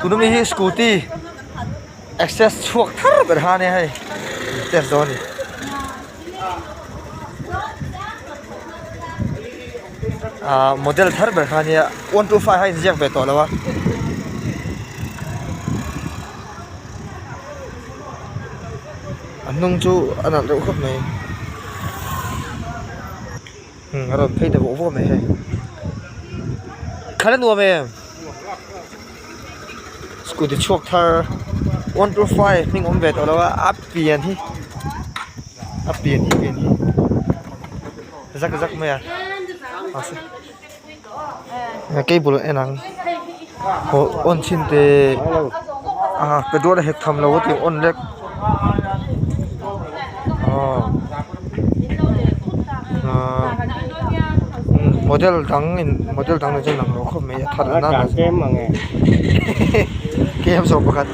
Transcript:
Tuna mi hi scooty access chhuak thar ber kha ania hei test dawn a ni. Ahh model thar ber kha ania 125 a inziak ve tawh lo a. A hnung chu a nalh reuh khawp mai umm a rawn phei ta vawk vawk mai hei khalh a nuam em scooty chhuak thar 125 hming awm ve tawh lo a a pian hi a pian hi pian hi zak zak mai a cable en ang aw on chhin teh a petrol a hek tham lo a tih on lek aw ahh model dang in model dang nen chuan a inang lo khawp mai a that a nan kem zawk pakhat.